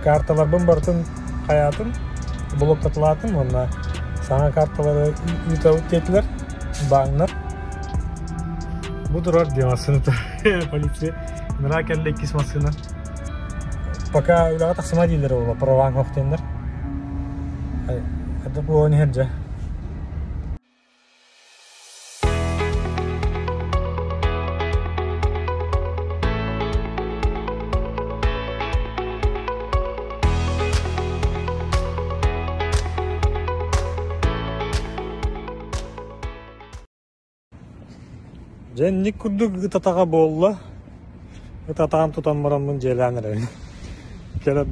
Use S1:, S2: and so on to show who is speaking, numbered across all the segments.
S1: Карталарбын барытын хайаатым, блоктатылаатым уонна саҥа карталары ыытабыт диэтилэр бааҥнар. Бу турар дии массыыната полиция. Мира кэллэ иккис массыына. Пока үлэҕэ тахсыма дииллэр буолла, праваҥ суох диэннэр. Хайдах буолан иһэр дьэ. Дьэ инник курдук ытатаҕа буолла. Ытатаан тутан бараммын дьиэлээн эрэбин. Кэлэ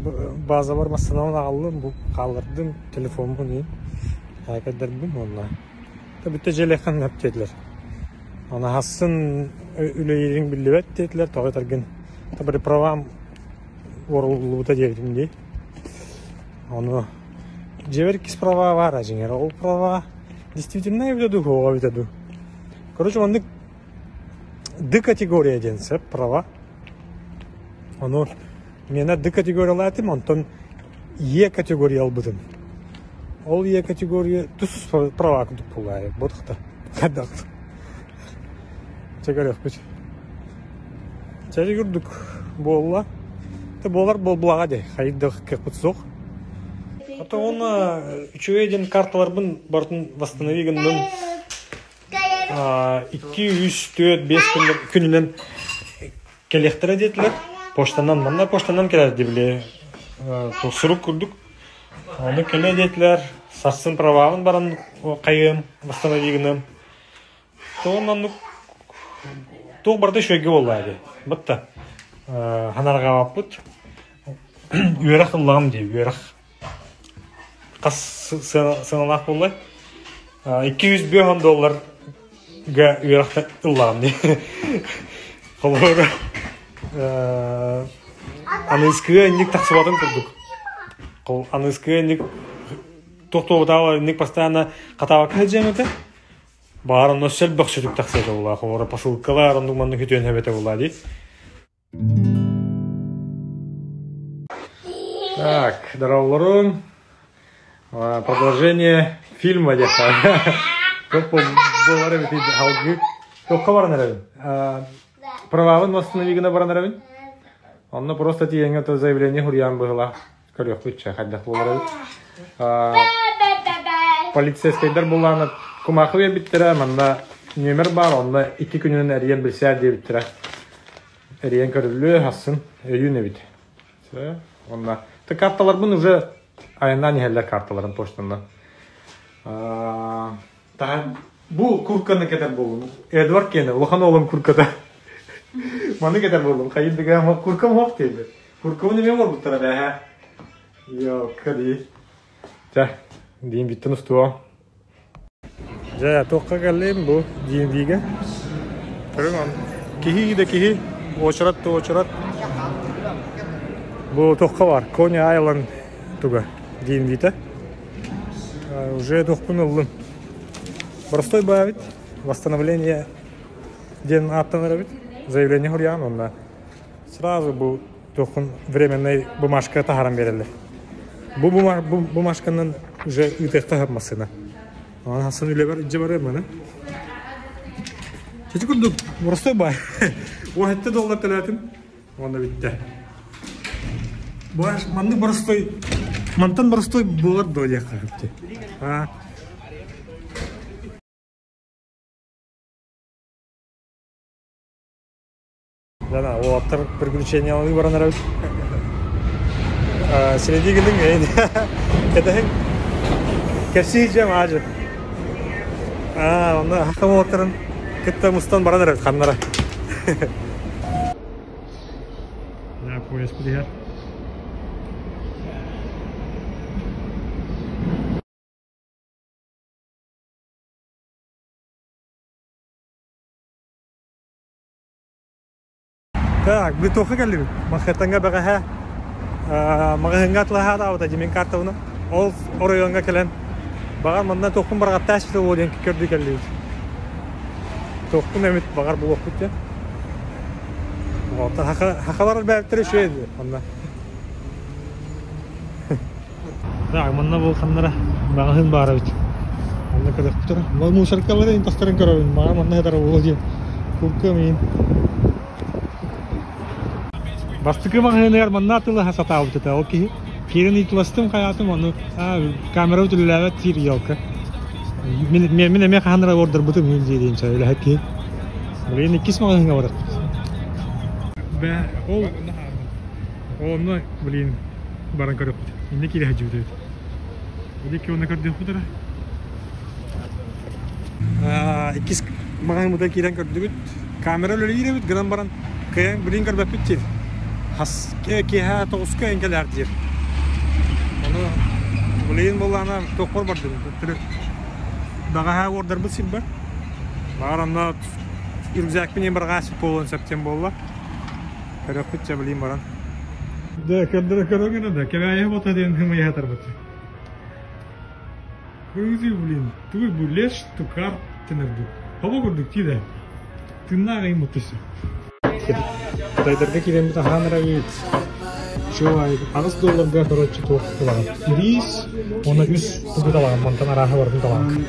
S1: базабар массыынабын аҕаллым, бу хааллардым телефоммун иин көрдөрдүм уонна бүттэ дьиэлиэххин сөп диэтилэр. Аны хасын үлэлиириҥ биллибэт диэтилэр, тоҕо этэргин бары правам уоруллубута диэбитим дии. Ону дьиэбэр иккис права баара дьиҥэр ол права действительно эбитэ дуу, суоҕа эбитэ дуу. Короче, маннык Д категория диэн сөп права. Ону миэнэ Д категориялаатым, онтон Е категория ылбытым. Ол Е категория тус права курдук буоллаайы. Ботахта. Хайдах. Чэ көрүөхпүт. Чэ курдук буолла. Тэ буолар буолбулаҕа дии. Хайдах кыахпыт суох. Ото уонна үчүгэй диэн карталарбын барытын восстанови гынным. 2, 3, 4, 5 күнүнэн кэлиэхтэрэ диэтилэр. Почтанан, манна почтанан кэлэр дии били сурук курдук. Ону кэлэ диэтилэр. Сарсын правабын баран хайыам, восстанови гыныам. Тоҕон оннук туох барыта үчүгэйгэ буолла дии. Батта ханарҕаабаппыт. Үөрэх ыллаҕым дии, үөрэх хас сыаналаах буолла? 250 долларга үөрэх ыллаҕым дии. Холобура, аныыскыга инник тахсыбатын курдук. Аныыскыга инник туох-туох инник постоянно хатаабакка сылдьыам этэ. Баар онно сөл бөхсүтүк тахсыа этэ буоллаа. Холобура, посылкалар оннук маннык үтүөн эбэтэ буоллаа дии. Так, здороволорун. Продолжение фильма диэххэ. Туох буолар эбитий салгыы. Туохха баран эрэбин? Правабын восстанови гына баран эрэбин. Онно просто тиийэҥҥэ то заявление суруйаан быһыылаах. Көрүөхпүт чэ, хайдах буолар эбит. Полицейскайдар булаана кумаахы биэрбиттэрэ, манна нүөмэр баар, онно икки күнүнэн эрийэн билсээр диэбиттэрэ. Эрийэн көрүллүө, хассын өйүүн эбит. Онно карталарбын уже айаннаан иһэллэр карталарын почтанан. Таһан бу куртканы кэтэр буоллум. Эдвард киэнэ, улахан уолум куртката. Маны кэтэр буоллум. Хайын дыга куркам хоох диэбит. Куркабын эмиэ оҥорбуттара бээһэ. Йока дии. Чэ, диин бүттэн устуо. Дьэ, туохха кэллим бу DMV-гэ? Көрүҥ он. Киһи да киһи, уочарат да уочарат. Бу туохха бар? Кони Айланд туга DMV-тэ. Уже туохпун ыллым. Простой баабит. Восстановление диэн ааттанар эбит. Заявление суруйаҕын онно Сразу бу туоххун временный бумажка таһааран биэрэллэр. Бу бумажканан уже ыытыахха сөп массыына. Онон хассан үлэбэр илдьэ барыам маны. Чэчи курдук простой бай. 17 доллар төлөөтүм. Уонна бүттэ. Маннык боростой мантан боростой буолар дуо диэххэ сөп. Аа. Да, уолаттар приключениялыы баран эрэбит. Сирэйдии гыныҥ эйин. Кэтэһиҥ. Кэпсии дьэм аадьы. Аа, онно хахам уолаттарын кытта мустан баран эрэбит ханнара. Да, поезд иһэр. Так, бытовка кэллибит. Манхэттеҥҥа бэҕэһээ маҕаһыыҥҥа атылаһаатаабыта дьимин картабына. Ол оройуоҥҥа кэлэн баҕар манна туохпун барҕаттаах буолуо диэн көрдүү кэллибит. Туохпун эмит баҕар булуохпут диэн. Оттон хахалар бэйэптэрэ үчүгэй онно. Так, манна бу ханнара маҕаһыын баар эбит. Онно көрөхпүтэр. Мусоркалары тастарын көрөбүн. Мага манна сытар буолуо диэн. Курка миин. Бастакы маҕаһыыныгар манна атыылаһа сатаабыт этэ. Ол киһи киирэн ыйыталастым хайаатым ону камера үтүллээбэт диир елка. Мин мин эмиэ хаһан эрэ уордарбытым мин диэриим чай үлэһит киһи. Билигин иккис маҕаһыыҥҥа барыахпыт. Бэ ол онно блин баран көрүөхпүт. Иннэ киирэ сылдьыбыт эбит. Бу икки уонна көрдүөхпүт эрэ. Иккис маҕаһыыммытыгар киирэн көрдүбүт. Камера үлэлиир эбит гынан баран кыайан билин көрбөппүт диир. Хас киэһэ тоҕуска эҥкэлээр диир. Ону билигин буоллаҕына туохпар бардым. Бэҕэһээ уордарбыт сирбэр. Баҕар онно рюкзакпын иһин барҕаа буолуон сөп диэн буолла. Көрүөхпүт дьэ билигин баран. Да, көрдөрө көрөҥүнэ да, кэбээйи бота диэн хымыйа хатарбыт. Кыргызы, блин, тугуй бу леш тукар тенерду. Хобо курдук тиде. Тыннаах ыймыт түсү. Кытайдарга киирэммит аһаан эрэ Чуо аҕыс долларга короче туох талаҕын. Ириис уонна үс тугу талаҕын, мантан арааһа барытын талаҕын.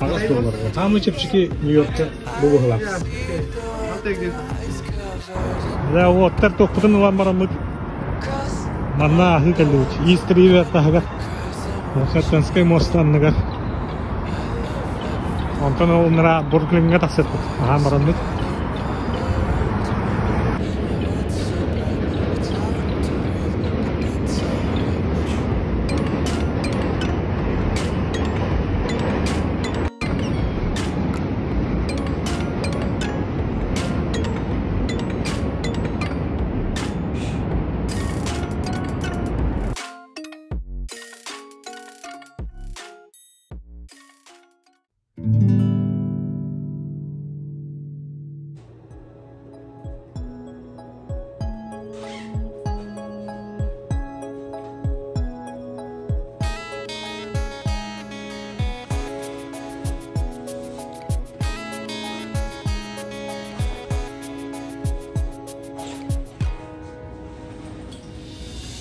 S1: Аҕыс долларга. Самый чэпчэки Нью-Йоркка бу быһылаах. Дьэ, уоттар туохпутун ылан бараммыт манна аһыы кэллибит. East River таһыгар Манхэттенскай муоста анныгар. Онтон ол нара Бруклиҥҥа тахсыппыт. Аһаан бараммыт.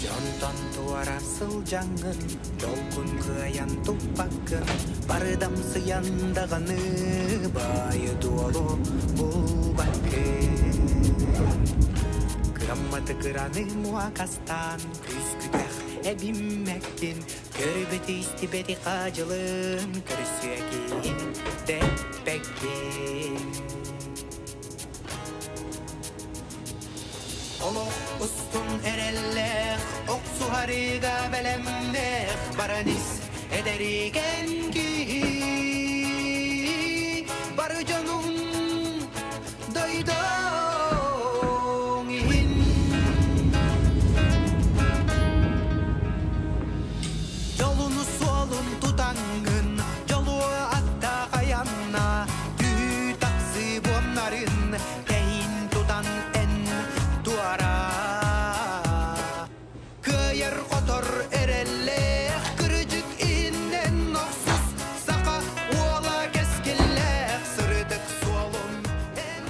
S2: Дьонтон туора сылдьаҥҥын, дьолгун кыайан туппаккын, барыдамсыйан даҕаны баайы-дуолу булбаккын. Кырамматы кыраны муокастаан, күүскүтэх эбиммэккин, Көрбүтү истибэти хаадьылын көрсүөкин дэппэккин. Олох устун эрэллээх, охсуһарыга бэлэмнээх баран ис эдэригэн киһи. Бары дьонуҥ дойдуҥ иһин. Дьолуну суолун тутаҥҥын, дьолуо аттаах айанна, түһүү тахсыы буоннарын тэһиин тутан эн туора. Кыайар-хотор эрэллээх, кырдьык иһиннэн охсус, саха уола кэскиллээх сырдык суолун эн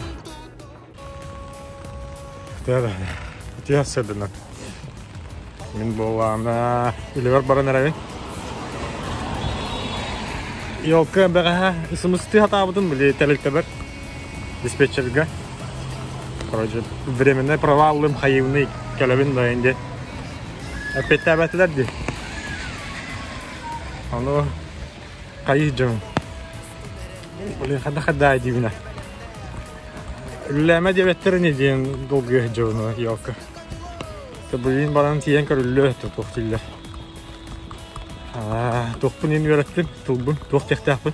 S1: Үтүө сырдынан. Мин буоллаҕына үлэбэр баран эрэбин. Елка бэҕэһээ ысымыстыы сатаабытым били тэрилтэбэр диспетчерга. Короче, временной проваллым хайыыбыный кэлэбин да инде. Эппиэттээбэтилэр дии. Ону хайыы дьон. Блин, хада хада диибинэ. Үллээмэ диэбэттэр ини диэн долгуйа сылдьабын елка. Блин баран тиийэн көрүллүө туох дииллэр. Туохпун иһин үөрэттим, тылбын, туох диэхтээхпин.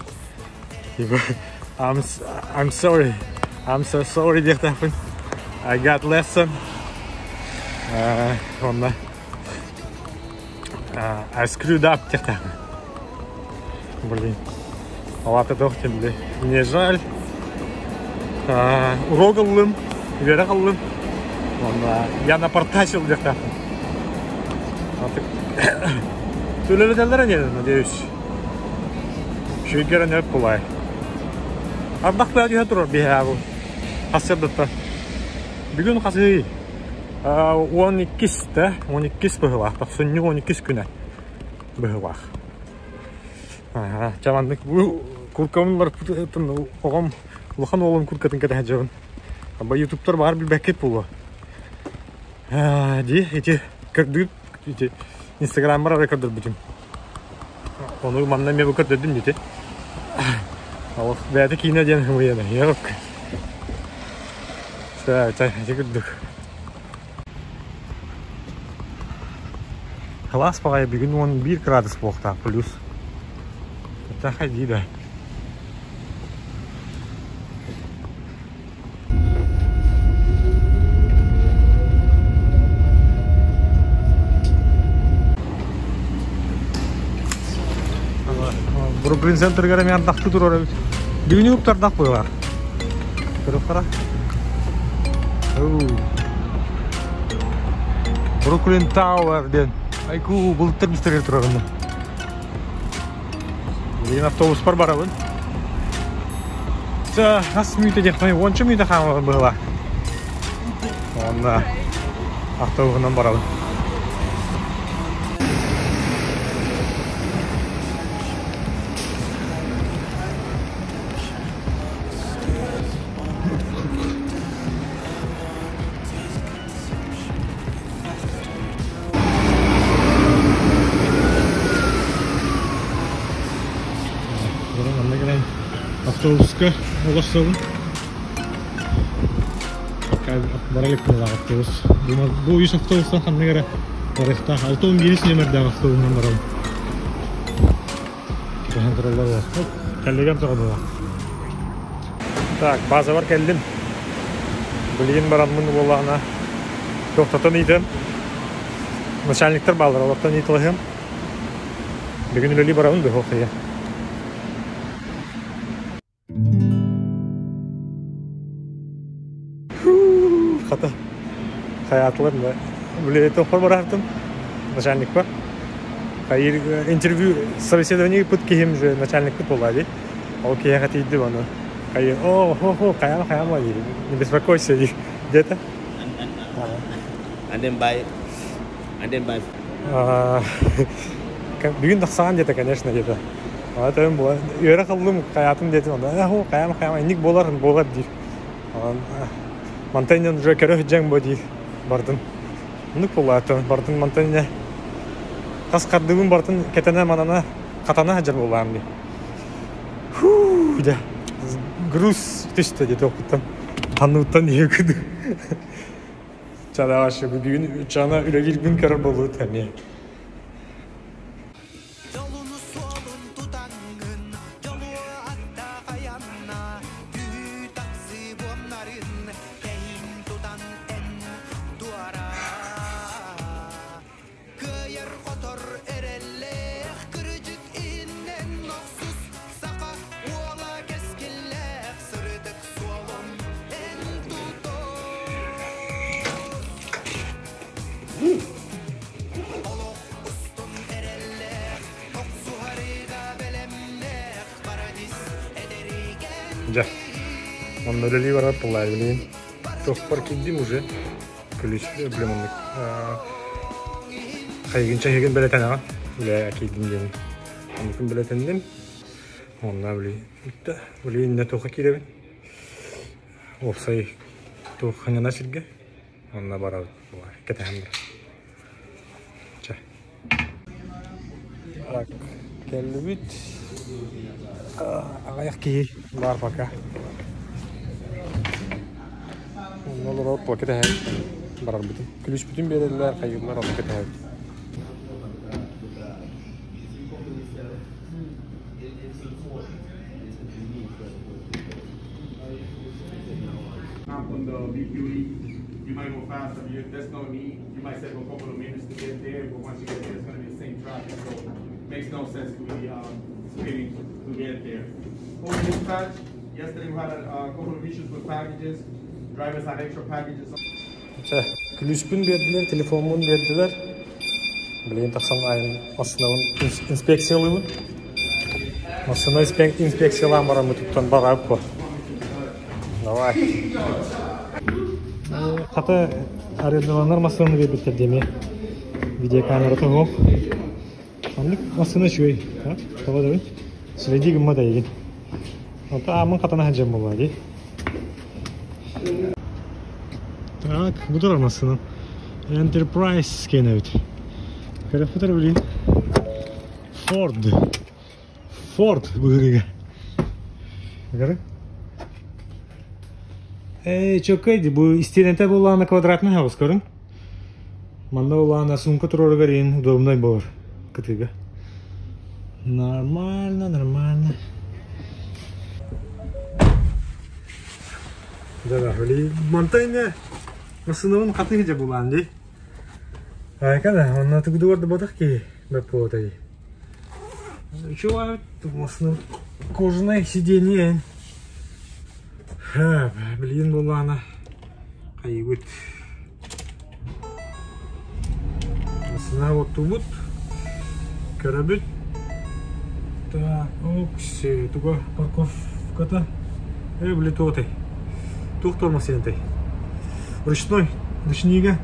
S1: I'm, I'm sorry. I'm so sorry диэхтээхпин. I got lesson. Онно I screwed up диэхтээхпин. Блин. Алата туох диэн Мне жаль. Урок ыллым, үөрэх ыллым. Онно я напортачил диэхтээхпин. Төлөбүтэллэр ини, надеюсь. Үчүгэйгэ эрэ нөп булай. Ардах баа түһэ турар биһээ бу. Хас сырдыттан. Бүгүн хасый 12 да, 12 быһылаах, тохсунньу 12 күнэ быһылаах. Чэ маннык бу куркабын барыппытын оҕом улахан уолум куркатын кэтэһэ дьабын. Аба ютубтар баар билбэккит буолуо. Дии ити көрдүүр ити инстаграммар арай көрдөрбүтүм. Ону манна эмиэ бу көрдөрдүм ити. Ол бэйэтэ киинэ диэн хымыйана. Yok. Чэ, чэ, ити курдук. Кылаас баҕайы бүгүн 11 градус буолуохтаах плюс. Таха дии да. Бруклин центрыгар эмиэ ардахты турар эбит. Бүгүнү уктардах буолар. Көрүөххара. Бруклин Тауэр диэн. Айку былыттар бистэргэ турарым. Билигин автобуспар барабын. Ча, хас мүнүүтэ диэхпиний, уонча мүнүүтэ хаамабын быһыылаах. Уонна автобуһунан барабын. Манна кэлэн автобуска олорсобун. Бара илик буоллаах автобус. Бу үс автобустан ханнык эрэ барыахтаах. 611 нүөмэрдээх автобуһунан барабын. Түһэн тураллар Кэллигем тоҕо Так, базабар кэллим. Билигин бараммын буоллаҕына тохтотон ыытыам. Начальниктар бааллар, олортон ыыталаһыам. Бүгүн үлэлии барабын дуо, хайа. Хата хайаатылар да били тохпор бараартым начальникпар хайыр интервью собеседование ыыппыт киһим же начальникпыт буолла дии ол киһиэхэ тиийдим ону хайыр о хо хо хайаама хайаама диир не беспокойся диир где-то
S3: And then by and then by
S1: Бүгүн тахсаҕын диэтэ, конечно, диэтэ. Ата үөрэх ыллым, хайаатым диэтим, онно хайаам хайаам инник буолар буолар диир. Мантан иннин уже көрө сылдьаҥ бу диир бардын. Оннук буоллаата, бардын мантан иннэ хас хардыыбын бартын кэтэнэ манана хатана сылдьар буоллаҕым дии. Фу, дьэ, груз түстэ диэтэ оппуттан. Ханныгыттан иһэ курдук. Чадаҕашы бүгүн чана үлэлиирбин көрөр буолуут эмиэ.
S2: Дьолуну суолун тутаҥҥын, дьолуо аттаах айанна, түһүү тахсыы буомнарын тэһиин тутан эн туора. Кыайар-хотор эрэллээх, кырдьык иһиннэн охсус, саха уола кэскиллээх, сырдык суолун эн тутус. Олох устун эрэллээх, охсуһарыга бэлэмнээх, парадис эдэригэн
S1: Дьэ, онно үлэлии барар буоллаа билигин. Туохпар киирдим уже. Күлүс блин оннук хайыгын чэһигин бэлэтэнэҕин үлэ киирдим диэн оннукун бэлэтэнним онно били били иннэ туохха киирэбин уопсай туох ханньана сиргэ онно барабыт кэтэһэн бар чэ так кэллибит аҕыйах киһи баар пока Онно олорор тула кэтэһэбит барарбытын. Күлүүспүтүн биэрэллэр, хайыыллар онно кэтэһэбит.
S4: On the BQE, you might go faster. You, there's no need. You might save a couple of minutes to get there, but once you get there, it's going to be the same traffic. So it makes no sense to be speeding to get there. For dispatch, yesterday we had a couple of issues with packages. Drivers had extra packages.
S1: Чэ, күлүүспүн биэрдилэр, телефоммун биэрдилэр. Билигин тахсан айан массыынабын инспекциялыыбын. Массыына инспекциялаан бараммытыттан барааппа. Давай. Хата арендаланар массыынаны биэрбиттэр диэми. Видеокамерата суох. Маннык массыына үчүгэй. Тоҕо дабын? Следи гыммат эйигин. Онто ааммын хатана сылдьан буолуо дии. Так, бу турар массыынам. Enterprise киэнэбит. Көрөхпүтэр билин. Ford. Ford быһыыга. Көрө. Эй, чөккөй ди, бу истиэнэтэ буоллаҕына квадратный хаус көрүҥ. Манна буоллаҕына сумка туруоругар иин удобнай буолар кытыыга. Нормально, нормально. Да, блин, мантайна массыынабын хатыы дьэ булаан дии. Айка да, онно тугу да ботах киһи бэппуотай. Чувак, массыына кожаное сиденье. Блин, булаана хайыбыт. Массыына оттубут, көрөбүт. Так, окси, туга парковката. Били туотай. Туох тормоз сиэнтэй. Ручной, ручнига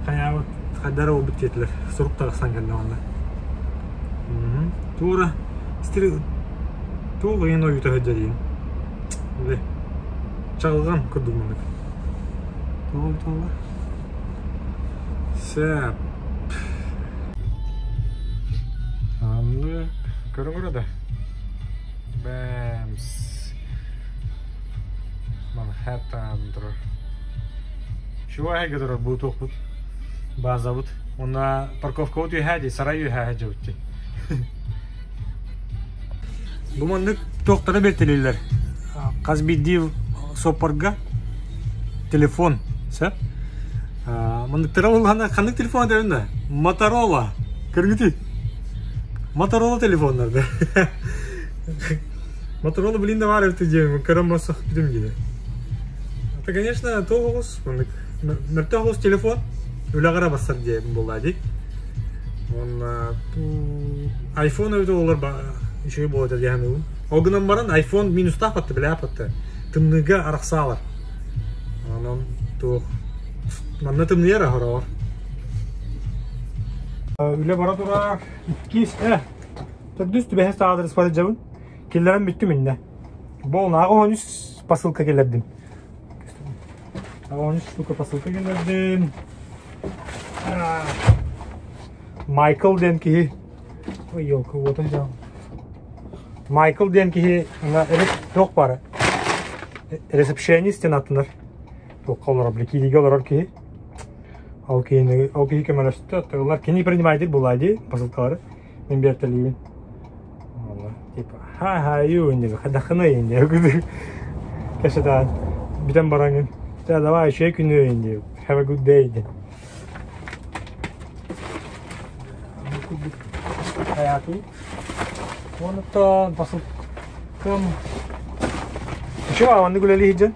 S1: хайаабыт хайдара буолбут диэтилэр. Сурук тахсан кэллэ онно. Туора туох ыйын ойуута сылдьар диин. Били чаҕылҕан курдук маннык. Тоҕо буолла? Сөп. Анны көрүҥүрэ да. Бэмс. Манхэттен турар. Чувахига турар бу туохпут. Базабыт. Уонна парковкабыт үөһээ дии, сарай үөһээ сылдьабыт дии. Бу маннык туохтары бэртэлииллэр. Хас биирдии суоппарга телефон сөп. Манныктара улахан ханнык телефон этэрин да? Моторола. Көргүтүй? Моторола телефоннарда. Моторола блин да баар эбит диэн көрөн барсах бүтүм диye. Это, конечно, тоҕус, маннык мөлтөх оҕус телефон үлэҕэ барсар диэн буолла дии. Уонна iPhone эбит олор үчүгэй буолар диэн саныыбын. Ол гынан баран iPhone минустаах батта, билээп батта. Тымныыга арахсаалар. Онон туох манна тымныйар аһороҕор. Үлэ бара турар. Иккис, төрдүс түбэһэ саадырыс барыдьабын. Киллэрэн бүттүм иннэ. Бу онааҕы 13 посылка киллэрдим. 13 штука посылка киллэрдим. Майкл диэн киһи ой елка вот он взял. Майкл диэн киһи туох баара ресепшенист диэн аттынар туохха олорор били киириигэ олорор киһи ол киһини ол киһи көмөлөстө тыллар кини принимайдыр буолаа дии посылкалары мин биэртэлиибин типа ха-ха ю инде хайдаххыный инде кэсэтаан бүтэн бараҥын давай үчүгэй күнү инде have a good day диэн Хайаатый? Онуттан посылкам Үчүгэй маннык үлэлии сылдьан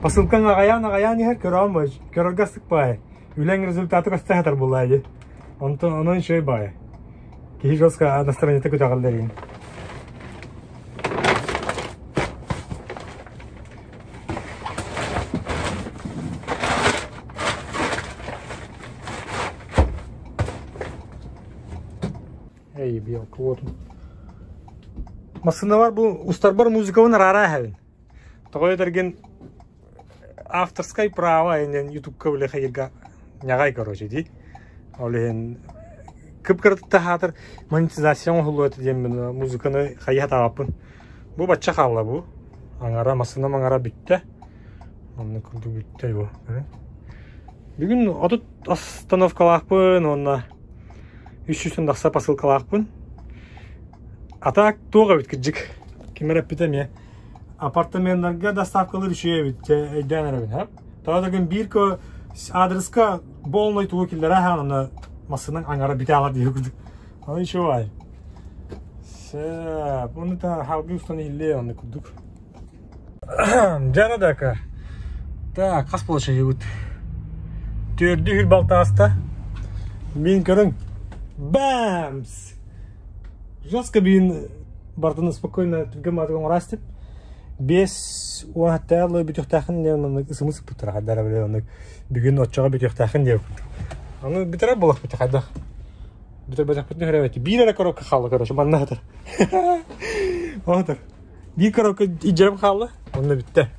S1: посылкаҥ аҕайаан аҕайаан иһэр көрөҕүн бо көрөргө астык баайы үлэҥ результаты көстө сытар буоллаа дии онтон онон үчүгэй баайы киһи жестко настроениета көтөҕүллэр игин Эй, белка, вот он. Массыыналар бу устарбар музыкабын араара эһэбин. Тоҕо этэргин авторскай право инен ютубка биле хайырга ньаҕай короче дии. Ол иһин кып-кыратык хаатыр монетизация оҥоһуллуо этэ диэммин музыканы хайыһа таабаппын. Бу бачча хаалла бу. Аҥара массыынам аҥара бүттэ. Онно курдук бүттэ бу. Бүгүн 30 остановкалаахпын уонна 300 тахса посылкалаахпын. А так туох эбит кырдьык. Ким эрэ эппитэ эмиэ. Апартаменнарга доставкалар үчүгэй эбит өйдөөн эрэбин һэ. Тоҕо дагын биир адреска полный тугу киллэрэ аһаан онно массыынан аҥара бүтэ аҕар диye курдук. Аны ничего Сөп. Оны та халгы устан иһиллиэ онно курдук. Дьэ дака. Так, хас площадь Төрдү үр балтааста. Мин көрүҥ. Бамс! Жестко биин бардыны спокойно түргэн маатыган оҥораастып. 5 10 лы бүтүөхтээхин диэн маннык ысымы сыппыттара хайдах эрэ били оннук бүгүн оччоҕо бүтүөхтээхин диэбит курдук. Аны бүтэрэр буоллахпыт хайдах бүтэрбэтэхпитин үһүрэбэт. Биир эрэ коробка хаалла короче манна сытар. Оһотор. Биир коробка илдьэрим хаалла, онно бүттэ.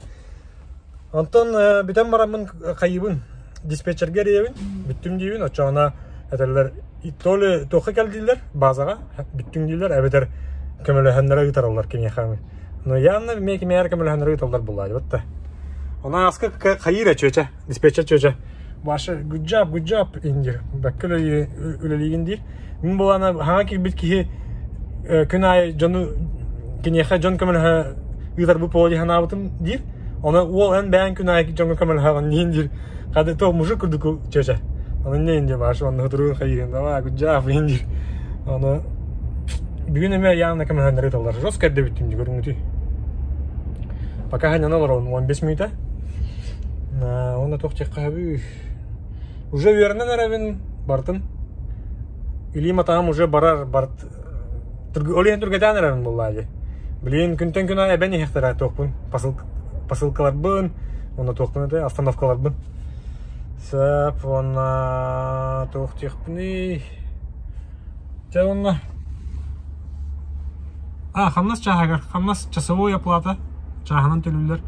S1: Онтон бүтэн бараммын хайыыбын диспетчергэ эрийэбин, бүттүм диибин, оччоҕуна этэллэр то ли туохха кэл дииллэр базаҕа бүттүҥ дииллэр эбэтэр көмөлөһөннөрө ыытараллар киниэхэ. Но явно эмиэ кимиэхэ көмөлөһөннөрө ыыталлар буоллаҕа да. Онон аска хайыыр чүөчэ, диспетчер чүөчэ. Баша good job, good job диир. Бэккэ үлэлиигин диир. Мин буолаана хаҥа киирбит киһи күн аайы дьону киниэхэ дьон көмөлөһө ыытарбыт буолуо дии санаабытым диир. Ону уол эн бэйэҥ күн аайы дьоҥҥо көмөлөһөҕүн диин диир. Хады то мужик курдук чүөчэ. Ону не диye Баша онно хытырыгын хайыырын давай good job диин диир. Ону бүгүн эмиэ явно көмөлөһөннөр ыыталлар. Жестко эрдэ бүттүм дии көрүҥүтүй. Пока ханньана олоробун 15 мүнүүтэ. Уонна туох диэххэ сөбүй? Уже үөрэнэн эрэбин бартын. Илиим атаҕым уже барар барт ол иһин түргэтээн эрэбин буоллаа дии. Билигин күнтэн күн аайы эбэн иһиэхтэрэ туохпун посылкаларбын уонна туохпун этэ остановкаларбын. Сөп уонна туох диэхпиний? Дьэ уонна а хамнас чааһыгар хамнас часовой оплата чааһынан төлүүллэр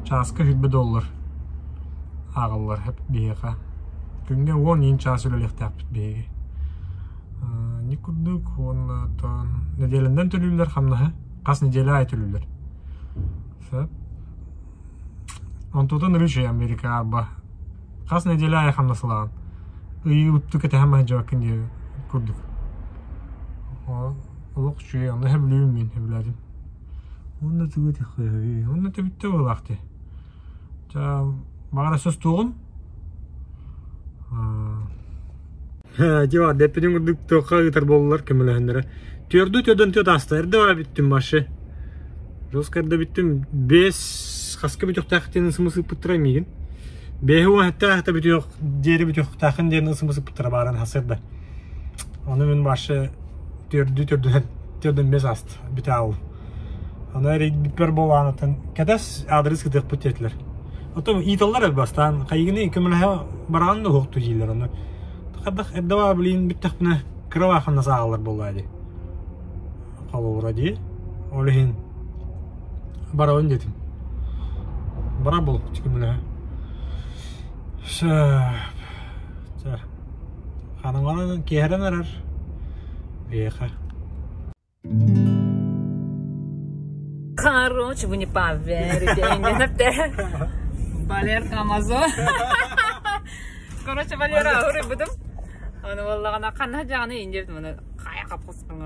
S1: чааска 100 доллар ааҕыллар биһиэхэ. Күҥҥэ 10 чаас үлэлиэхтээхпит биһиги. Не курдук уонна нэдиэлэнэн төлүүллэр хамнаһы хас нэдиэлэ аайы төлүүллэр. Сөп. Онтутун үчүгэй Америка арба хас нэдиэлэ аайы хамнасылаҕын. Ыйы утту кэтэһэн сылдьыбаккын диye курдук. Олох үчүгэй онно сөбүлүүбүн мин сөбүлээтим. Уонна тугу этиэххэ Уонна түбүттэ буолаах дии. Чэ баҕар өссө устуоҕум. Дьэ дэппитин курдук туохха ыытар буоллулар көмөлөһөннөрө. Түөрдүү төрдөн түөрт ааста. Эрдэ бара бүттүм вообще. Жестко эрдэ бүттүм. Бес хаска бүтүөхтээхтин ысымы сыппыттара миигин. Бэһи уон хэттээх бүтүөх диэри бүтүөхтээхин диэн ысымы сыппыттара бааран хасырда. Ону мин вообще түөрдүү төрдүнэн төрдөн бес ааста бүтэ аалым. Аны эрийбиппэр буолаанытын кэтэс аадырыс кытыахпыт диэтилэр. Оттон ыыталлар бастаан хайыгыны көмөлөһө бараҕын да уһукту дииллэр ону. Хайдах эрдэ баа билигин бүттэхпинэ кыра хамнас ааҕаллар буоллаа дии. Холобура дии. Ол иһин барабын диэтим. Бара бол көмөлөһө. Сөп. Ханаҥаланан киэһэрэн эрэр. Биһиэхэ.
S5: Короче, вы не поверите, Валерка Амазон. Короче, Валера уруйбутум. Ону буоллаҕына ханна дьаҕаны индиэбитим аны хайа хаппыспын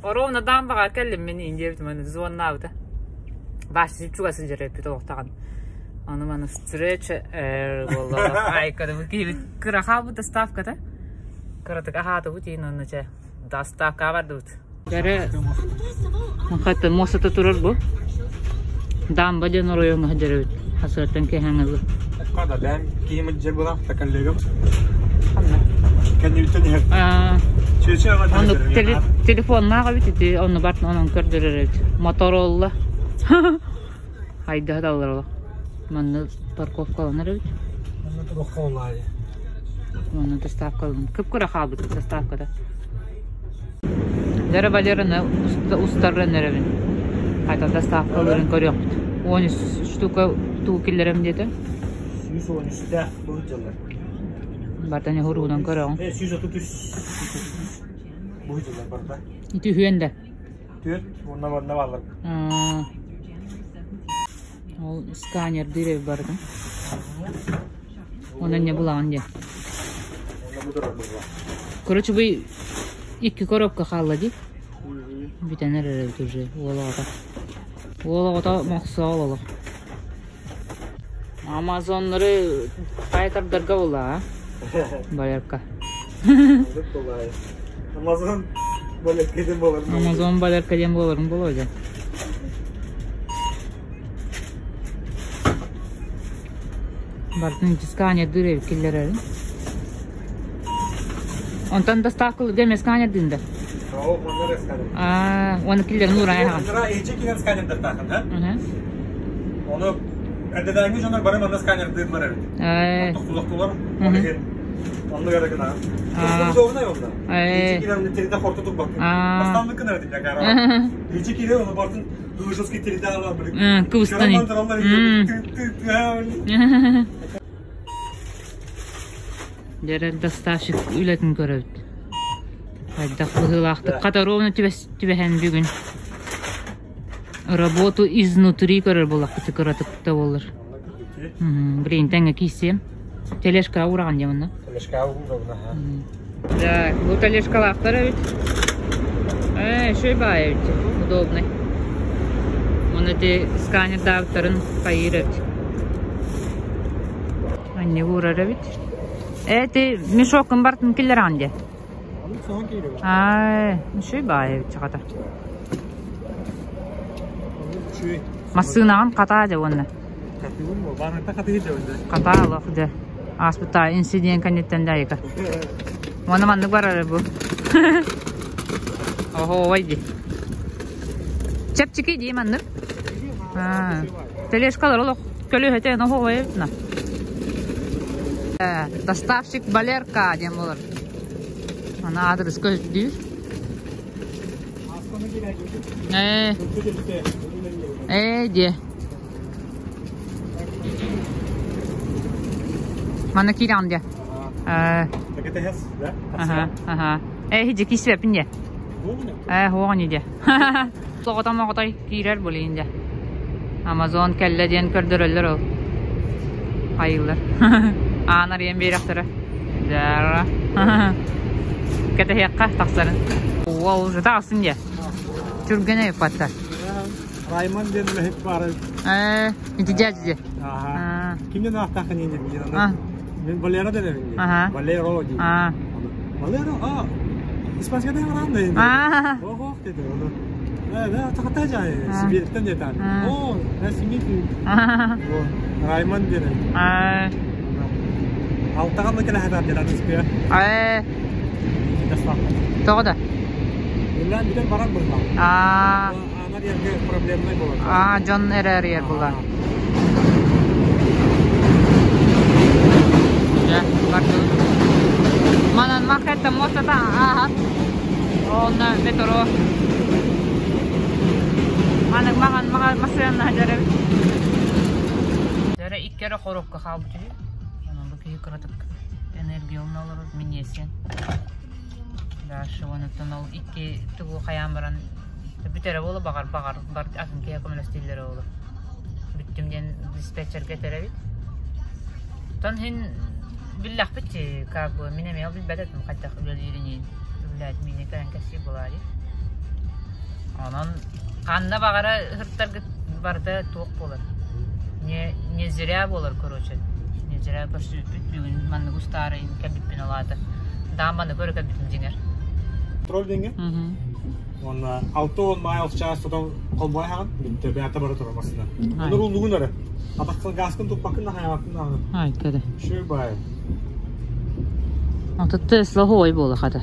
S5: Ровно даамбаҕа кэллим мин индиэбитим аны звоннаабыта. Баасчы чугас сылдьар эппит олохтоҕун. Ону маны встреча буолла. Айкада бу киһибит кыра хаалбыт доставката. Кыратык аһаатыбыт иин онно чэ доставка бардыбыт. Дәрі хата муостата турар бу. Дамба диэн оройуоҥҥа сылдьар эбит. Хасыаттан киэһээҥҥи
S1: Хада бэйэм киһим илдьэр буолан коллегам.
S5: Ханна?
S1: Кэннибиттэн иһэр. Чүөчэ
S5: Ону телефоннаах эбит ити онну барт онон көрдөрөр эбит. Моторолла. Хайдаһа даллар олох. Манна парковкаланар эбит.
S1: Манна туруохха
S5: Манна доставкаланар. Кып-кыра хаалбыт доставката. Дара Валераны устарран эрэбин. Хайта доставкаларын көрүөхпүт. 13 штука туу киллэрем диэтэ.
S1: 113-тээх бу дьыллар.
S5: Бартан хуруунан көрөҕүн.
S1: 133 бу дьыллар барда.
S5: Ити үһүөн да.
S1: Түөрт уонна манна бааллар.
S5: Ол сканердыыр эбит барытын. Онон не булаҕын диэн. Короче, бу икки коробка хаалла дии. Бүтэн эрэр эбит уже уол оҕото. Уол оҕото мохсоол олох. Амазоннары хайа тардарга буолла, а? Валерка.
S1: Амазон Валерка диэн буолар.
S5: Амазон Валерка диэн буоларын буолуо дьэ. Бартын сканердыыр эбит киллэрэрин. Онтон доставкалыырга эмиэ сканердыын да?
S1: Оо, манна эрэ сканер.
S5: Аа, уонна киллэрин ууран аһаҕын.
S1: Ичи киһи сканердартаахын, ха?
S4: Ону эрдэтээҥҥи дьоннор бары манна сканердыыллар эбит. Тохтулар, ол иһин оннук эрэ гына. Удобнай онно. Ичи киирэн тиритэ хорто турбаккын. Бастаан гынар этим якара. Ичи киирэн onu бартын душевский тиритэ алар билик.
S5: Кыбыстан. Дьэрэл доставщик үлэтин көрөбүт. Хайдах быһыылаахтык хата ровно түбэһэн бүгүн Работу изнутри көрөр буоллахпыт кыратык да буоллар. Блин, тэҥҥэ киирсиэм. Тележка ураҕан дьэ манна.
S1: Тележка уурабына.
S5: Да, бу тележкалаахтар эбит. Ээ, үчүгэй баайа эбит. Удобный. Уонна ити сканердаабыттарын хайыыр эбит. Анньыгы уурар эбит. Ээ, ити мешоккун бартын киллэрэҕин дии. Аа, үчүгэй баайа эбит чаҕата. Массыынаҕын хатаа дьэ уонна. Хатаа олох дьэ. Ааспыттаа инцидент кэнниттэн да айыка. Уонна маннык барар бу. Оһуобай дии. Чэпчэки дии маннык. Тележкалар олох көлүөһэтэ оһуобай эбит на. Доставщик Валерка диэн буолар. Аны аадырыс көстүүр. Ээ. Ээ диэ. Манна киирэҕин диэ. Ээ. Аха, аха. Ээ, хиджи киисибэппин диэ. Ээ, хуоҕун диэ. Тоҕото-моҕотой киирэр булин дьэ. Амазон кэллэ диэн көрдөрөллөр ол. Айыылар. Аан арыйан биэрэхтэрэ. Дьара. Кэтэһиэххэ тахсарын. Уол уже таҕыстын дьэ. Түргэн өйпаттар.
S1: Раймон диэн үлэһит баар.
S5: Ээ, ити дядя дьэ.
S1: Аха. Кимден аахтаахын диэн диэн. Мин Валера дэнэбин дии. Валеро дии. Валеро, а, испанская да да. Ого, деді оны. Да, да, тақата жай, Сибирьтен детан. О, nice to meet you. Раймон деді. Алтаҕан да кэлэ хатар деді аныспыя.
S5: Ээ. Тоҕо да?
S1: Үллән бүтэн барар буолла.
S5: Аа.
S1: Анар ерге проблемный болар.
S5: Аа, дьон эрээр буолар. Дьэ, бардыбыт. Манан махетта муостата ааһар. Онно метро. Манык маҕан массыынна сылдьар эбит. Дьэрэ икки эрэ коробка хаалбыт үһү. Онон бу киһи кыратык энергия ылына олорор миниэсиэн. Дальше онуттан ол икки тугу хайаан баран бүтэрэ буола баҕар баҕар бар атын киһи көмөлөстүүллэрэ буолуо. Бүттүм диэн диспетчергэ этэрэбит. Оттон иһин биллэхпит как бы мин эмиэ билбэт этим хайдах үлэлиирин үлэлээт миини кэлэн кэпсиир буолаарый. Онон ханна баҕара ыһыртаргыт барыта туох буолар. Не, не зря буолар короче. Не зря көрсүбүппүт бүгүн маннык устаары кэлбиппин ол аата. Дааманы көрө кэлбитим дьиҥэр.
S1: Контроль деньги. Уонна 60 miles час тутан холбой хаҕын, бүттэ бэйэтэ бара турар массыына. Онор уллугун эрэ. Атаххын газкын туппаккын да хайаҕаккын даҕаны.
S5: Ай, кэдэ.
S1: Үчүгэй баайы.
S5: Ото Тесла хоой буола хата.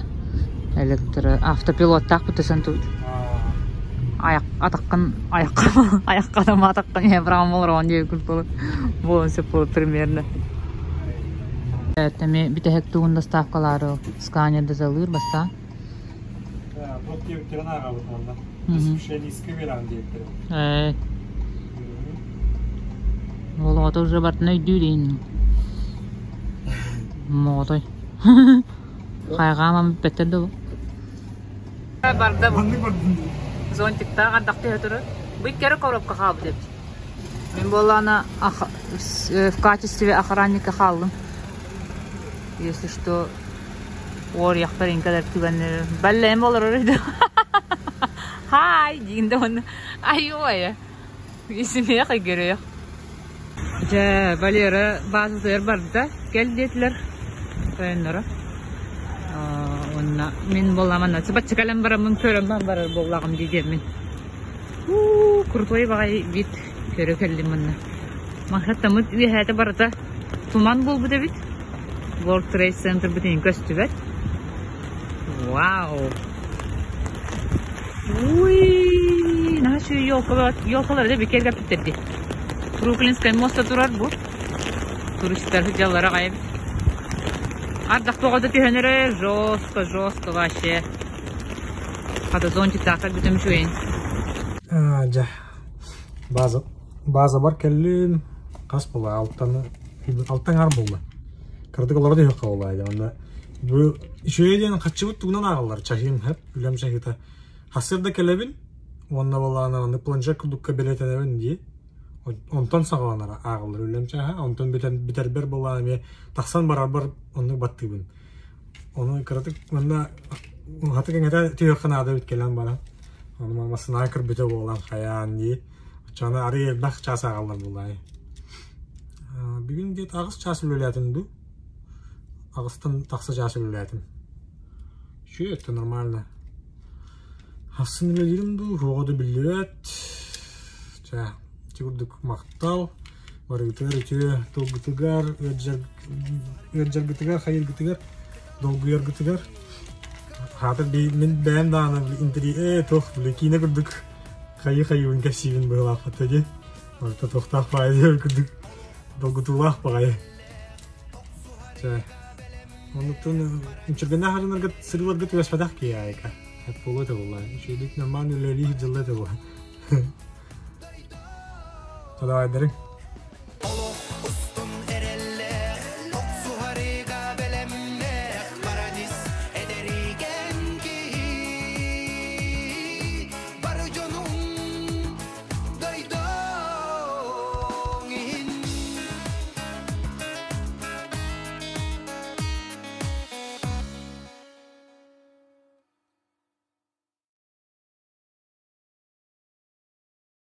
S5: Электро автопилоттаах бутасан тут. Аяқ атаққын аяққа аяққа да атаққын я браун болор диye курдук буолан сөп болот примерно. Эми бүтэһик тугун доставкалары сканерда залыыр бастаан.
S1: Тот диэбиттэрин ааҕабыт уонна. Специалистка биэрэҕин диэбиттэрин.
S5: Ээ. Олоҕото уже бартына өйдүүр иин. Моҕотой. Хайҕаамам бүппэттэр да Барда зонтиктаах ардах түһэ турар. Бу икки коробка хаалбыт эбит. Мин буоллаҕына в качестве охранника хааллым. Если что, уоруйахтар инкэлэр түгэннэр баллэм олорор этэ. Хай диин да уонна айой исимиэх игириэх. Дьэ, Валера баазатыгар барда, кэл диэтилэр тойонноро. Уонна мин буоллаҕым бачча кэлэн бараммын көрөн барар буоллаҕым дии диэммин. Уу, крутой баҕайы вид көрө кэллим манна. Махаттаммыт үөһээтэ барыта туман буолбут эбит. World Trade Center бүтүн көстүбэт. Вау! Уй, наһаа үчүгэй елкалар, елкалар да бикерге бүттэрди. Бруклинскай муоста турар бу. Туристар сылдьаллара аҕай эбит. Ардах бөҕөтө түһэн эрэ жестко, жестко вообще. Хата зонтиктаахтар бүтүм үчүгэйин.
S1: Дьэ, база, базабар кэллим. Хас буолла? Алтан, алтан аҥаар буолла. Кыратык олоро түһүөххэ буолла. Онно бу үчүгэй диэн хаччыбыт тугунан ааҕаллар. Чаһыым, хэп, үлэм чаһыыта. Хасыр да кэлэбин, уонна буоллаҕына маннык планшет курдукка бэлиэтэнэбин дии. Онтон саҕаланар ааҕыллар үлэм чааһа. Онтон бүтэн бүтэрбэр буоллаҕына эмиэ тахсан барарбар оннук баттыыбын. Ону кыратык манна хатык эҥэтэ түһүөххэ наада эбит кэлэн баран. Ону массыынаҕа көрбүтэ буолан хайаан дии. Оччоҕуна арыый элбэх чаас ааҕаллар буоллаҕай. Бүгүн где-то аҕыс чаас үлэлээтим дуу. Аҕыстан тахса чаас үлэлээтим. Үчүгэй это нормально. Ахсын үлэлиирим дуу, суоҕа да биллибэт. Чэ, ити курдук махтал. Барыгытыгар үтүө тылгытыгар, ыалдьаргытыгар, хайыыргытыгар, долгуйаргытыгар. Хаатыр мин бэйэм даҕаны интери ээ туох били киинэ курдук хайыы-хайыыбын кэпсиибин быһыылаахпыт дии. Орто туохтаах баҕайы диэн курдук долгутуулаах баҕайы. Чэ, Оннуктан үчүгэннээх арынарга сырыыларга түбэспэтэх киһи айка. Буолуо этэ буолла. Үчүгэйдик нормально үлэлии сылдьылла этэ буолла. Давай, дарың.